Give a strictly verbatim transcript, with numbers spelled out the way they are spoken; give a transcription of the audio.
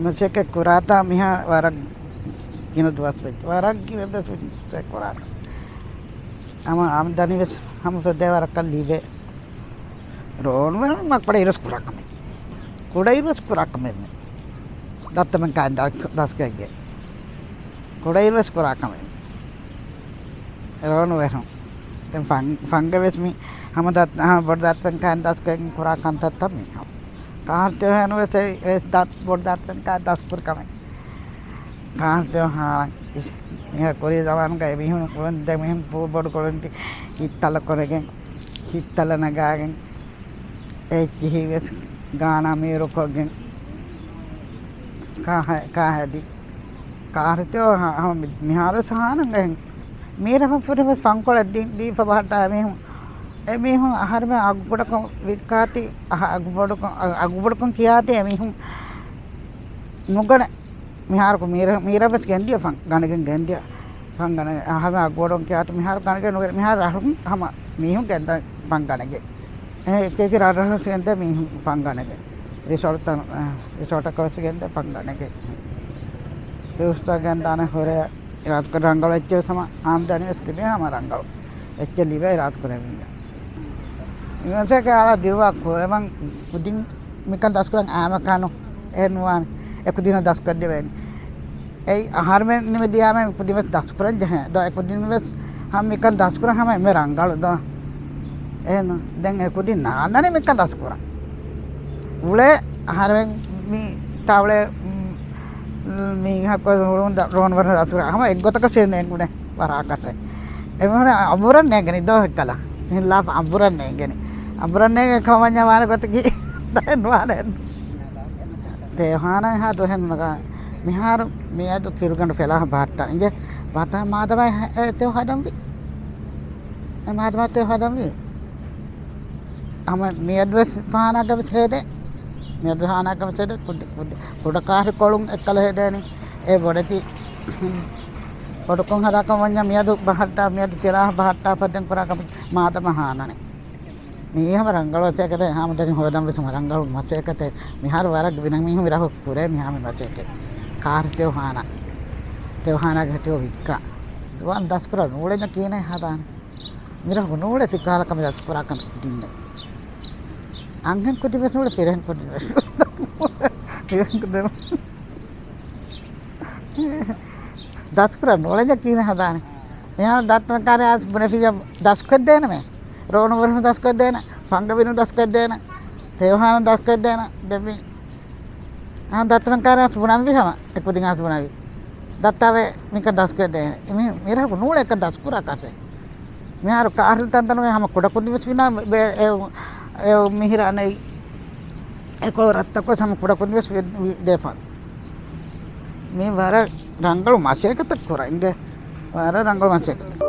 މަސައްކަތް ކުރާތާ މިހާ ވަރަށް ގިނަ ދުވަސް ވެއްޖެ. ވަރަށް ގިނަ ދުވަސް ވެއްޖެ މަސައްކަތް ކުރާތާ. ހަމަ އާމްދަނީ ވެސް ހަމަ ފައްދޭ ވަރަކަށް ލިބޭ. ރޯނުވެރުން މަ ކުޑައިރުވެސް ކުރާ ކަމެއް. ކުޑައިރުވެސް ކުރާ ކަމެއް މެ. ދައްތަމެން ކާން ދަސް-، ދަސްކޮށްގެ. ކުޑައިރުވެސް ކުރާ ކަމެއް. ރޯނުވެރުން. ދެން ފަން-، ފަންގަ ވެސް މި ހަމަ ދައް-، ހަމަ ބޮޑު ދައްތަމެން ކާން ދަސްކޮށްގެން ކުރާ ކަންތައްތައް މީ ހަމަ. ކާންތެ ހެނުވެސް އެ ވެސް ދައް-، ބޮޑު ދައްތަމެން ކާން ދަސްކުރި ކަމެއް. ކާންތެ ހާން އިސް-، މިހާ ކުރީ ޒަމާނުގަ އެމީހުން ކުޅުން ދެ މީހުން ބޮޑު ކުޅުން ހިތްތަލަ ކޮނެގެން، ހިތްތަލަ ނަގާގެން، އެ ކިހިވެސް ގާނާ މީރުކޮށްގެން ކާ-، ކާހެދި. ކާރިތޯ ހަ-، ހަމަ މި-، މިހާރު ސަހާނަން ގެން މީރަ ފުރި ވެސް ފަންކޮޅެއް ދީ-، ދީފަ ބަހައްޓާ އެމީހުން. އެމީހުން އަހަރުމެން އަގުބޮޑަކޮށް ވިއްކާތީ، އަހަ-، އަގުބޮޑުކޮށް، އަ-، އަގުބޮޑުކޮށް ކިޔާތީ އެމީހުން ނުގަނެ. މިހާރު މީރަ-، މީރަ ވެސް ގެންދިޔަ ފަން ގަނެގެން ގެންދިޔަ. ފަން ގަނެ-، އަހަރުމެން އަގުބޮޑުކޮށް ކިޔާތީ މިހާރު ގަނެގެން ނުގަނެ. މިހާރު އަހަރުން ހަމަ މީހުން ގެންދަން ފަން ގަނެގެން. އެ އެކި ރަށްރަށް ވެސް ގެންދޭ މީހުން ފަންގަނެގެން. ރިސޯޓްތައް، އެ، ރިސޯޓަކަށް ވެސް ގެންދޭ ފަންގަނެގެން. ޓޫރިސްޓް ގެންދާނެ ހުރެ އިރާދަކުރެ ރަނގަޅު އެއްޗެއް ވެސް ހަމަ އާމްދަނީ ވެސް ލިބޭ ހަމަ ރަނގަޅު އެއްޗެއް ލިބޭ އިރާދަކުރެ މީހާ. މި މަސައްކަތް އަޅާ ދިރުވާ ކުރެވަން ކުދިން މިކަން ދަސްކުރަން އާމަކާނު އެހެން ނުވާނެ. އެކުދިން ދަސްކޮށްދެވޭނެ. އެއް އަހަރުމެން ނިމިދިޔާމެ ކުދިން ވެސް ދަސްކުރަން ޖެހޭ. ދޯ އެކުދިން ވެސް ހަމަ މިކަން ދަސްކުރަން ހަމަ އެންމެ ރަނގަޅު ދޯ. އެހެން ދެން އެކުދިން ނާންނަނީ މިކަން ދަސްކުރަން. އުޅޭ އަހަރެން މި ތާ އުޅޭ، މް، މީހަކު ހުޅުން ދަ-، ރޯން ވަރަށް ދަސްކުރާ. ހަމަ އެއްގޮތަކަށް ސޭ ނޭނގުނެ ވަރާކަށެއް. އެމީހުން އަނބުރަށް ނޭނގެނީ ދޯ ހެއްކަލަ. މިހިން ލާފަ އަނބުރަށް ނޭނގެނީ. އަނބުރަށް ނޭނގެ ކަމަންޏާ ވާނެ ގޮތަކީ ދައެއް ނުވާނެ. ތެޔޮހާނާ ހާ ދުހެން ނަގާ. މިހާރު މިއަދު ކިރުގަނޑު ފެލާ ބަހައްޓާ. އިނގޭ ބަހައްޓާ މާދަމާ އެ ތެޔޮ ހަދަންވީ. އެ މާދަމާ ތެޔޮ ހަދަންވީ. ހަމަ މިއަދުވެސް ފާނާގަވެސް ހޭދޭ. މިއަދު ހާނާގަވެސް ހޭދޭ. ކުދި-، ކުދި-، ކުޑަ ކާރި ކޮޅުން އެއްކަލަ ހޭދޭނީ. އެ ބޮޑެތި ބޮޑުކޮށް ހަދާކަށް ވަންޏާ މިއަދު ބަހައްޓާ، މިއަދު ފިލާހަ ބަހައްޓާ ފައްދެން ކުރާ ކަމެއް މާދަމާ ހާނާނެ. މީ ހަމަ ރަނގަޅު މަސައްކަތެއް، ހާމަދަނީ ހޯދަން ވެސް ހަމަ ރަނގަޅު މަސައްކަތެއް. މިހާރު ވަރަށް ގިނަ މީހުން މިރަހު ކުރޭ މިހާ މި މަސައްކަތް. ކާރި ތެޔޮ ހާނާ. ތެޔޮ ހާނާގެ ހެޓިޔޯ ވިއްކާ. ޒުވާން ދަސްކުރާ ނޫޅެން ކީނެ ހަދާނެ. މިރަހު ނޫޅެ ތި ކާލަކަމެ ދަސްކުރާކަން ދިންނެ. އަންހެން ކުދިން ވެސް ނޫޅެ، ފިރެހެން ކުދިން ވެސް. ދަސްކުރާ ނޫޅެން ކީނެ ހަދާނެ. މިހާރު ދައްތަ ކާރި އަސް ބުނެފިޔަ ދަސްކޮށްދޭނަމޭ. ރޯނުވެރިން ދަސްކޮށްދޭނަ، ފަންގަވިން ދަސްކޮށްދޭނަ، ތެޔޮހާން ދަސްކޮށްދޭނަ. ދެން މި އާ، ދައްތަމެން ކާރި އަސް ބުނަންވީ ހަމަ، އެކުދިން އަސް ބުނަންވީ. ދައްތާވެ މިކަން ދަސްކޮށްދޭ. މި-، މިރަހަކު ނޫޅެ އެކަން ދަސްކުރާކަށެއް. މިހާރު ކާރި ތަންތަނުގެ ހަމަ ކުޑަކުދިން ވެސް ފިނާ ބެ-، އެ-، އެ-، މިހިރަ އަނެއް އެކޮޅު ރަށްތަކު ވެސް ހަމަ ކުޑަކުދިން ވެސް ވި-، ވި-، ދޭފަ. މި ވަރަށް ރަނގަޅު މަސައްކަތެއް ކުރަން އިނގޭ. ވަރަށް ރަނގަޅު މަސައްކަތެއް.